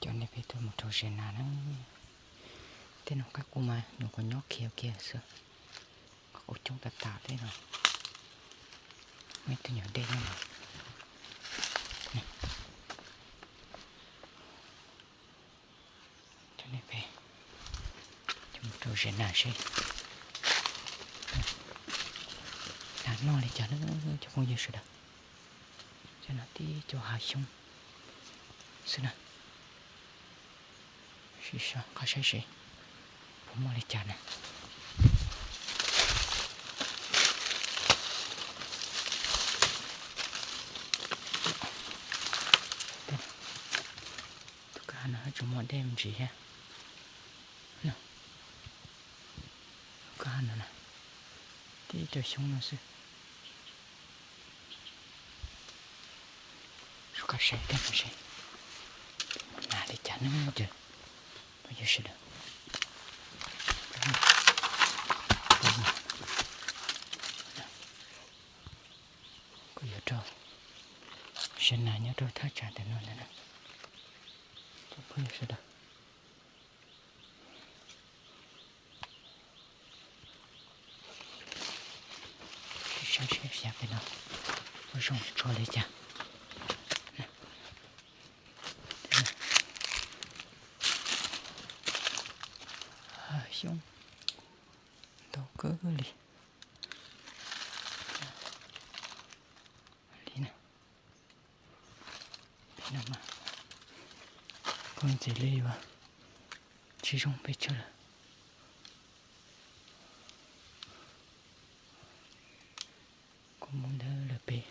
Cov nej peb tuaj mus rau ze nas na. Tej no qaib qus mas nyuam qhuav nyob khiav kiag xwb. Qaib qus coob tas tas tej no. Muaj ib tug nyuam dej nyob no. Cov nej peb tuaj mus rau ze nas seb nas noj li cas na cov phooj ywg sawv daws. Cov no tib co hav xyoob xwb na. Sim so qab saib seb puas muaj li cas na. Tus kwj ha no tsuas muaj dej me ntsis thiab. Kwj ha no na, tib co xyoob no xwb. Sim qab saib tej no seb nas li cas na cov phooj ywg sawv daws. Kuv yuav rau ze nas nyob rau thaj tsam ntawm no ntag na cov phooj ywg sawv daws. Saib seb xyov pem no ua zoo tshua li cas. Hav xyoob ntau kawg li. Li no, pem no mas kuj ntxiv li yuav tsis zoo pes tsawg lawm. Kuv mus ntawd lawm pem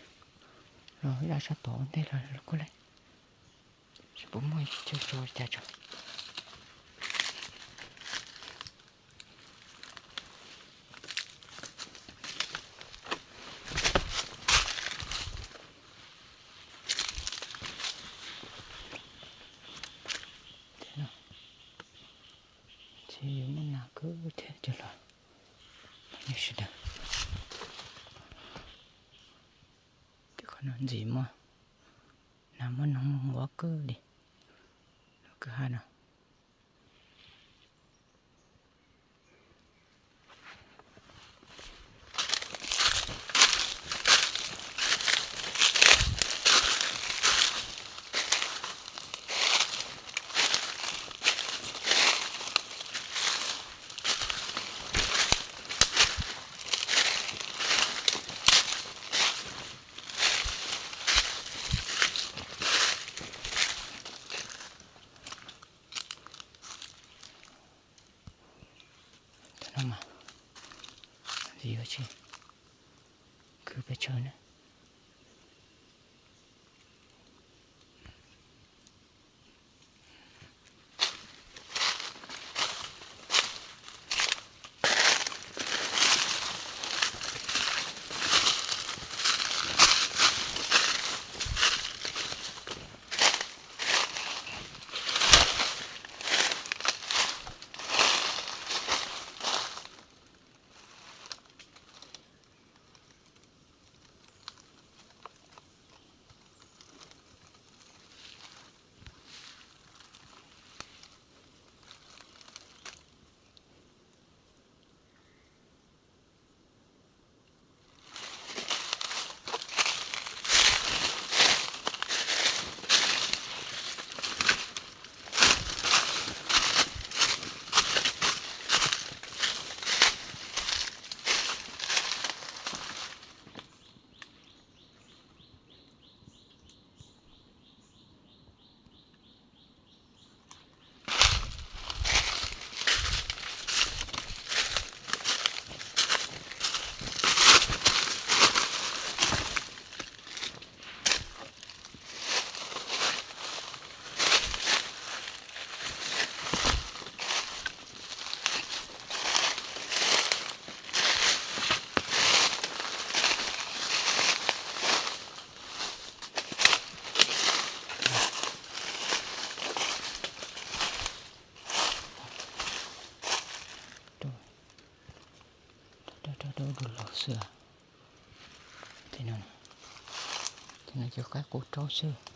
los ib dab sab tod ua ntej los kuj lawm. Seb puas muaj chaw tso cas tso. Ces yuav muaj nas kawg thiab cov los, sawv daws. Tej qhov no ntxim muaj nas muaj noog muaj nquab kawg li. Lub kwj ha no. Cov no mas yuav tsis khwv pes tsawg na. Rau rau rau du lug xwb. Tej no, tej no cov qaib qus raub xwb.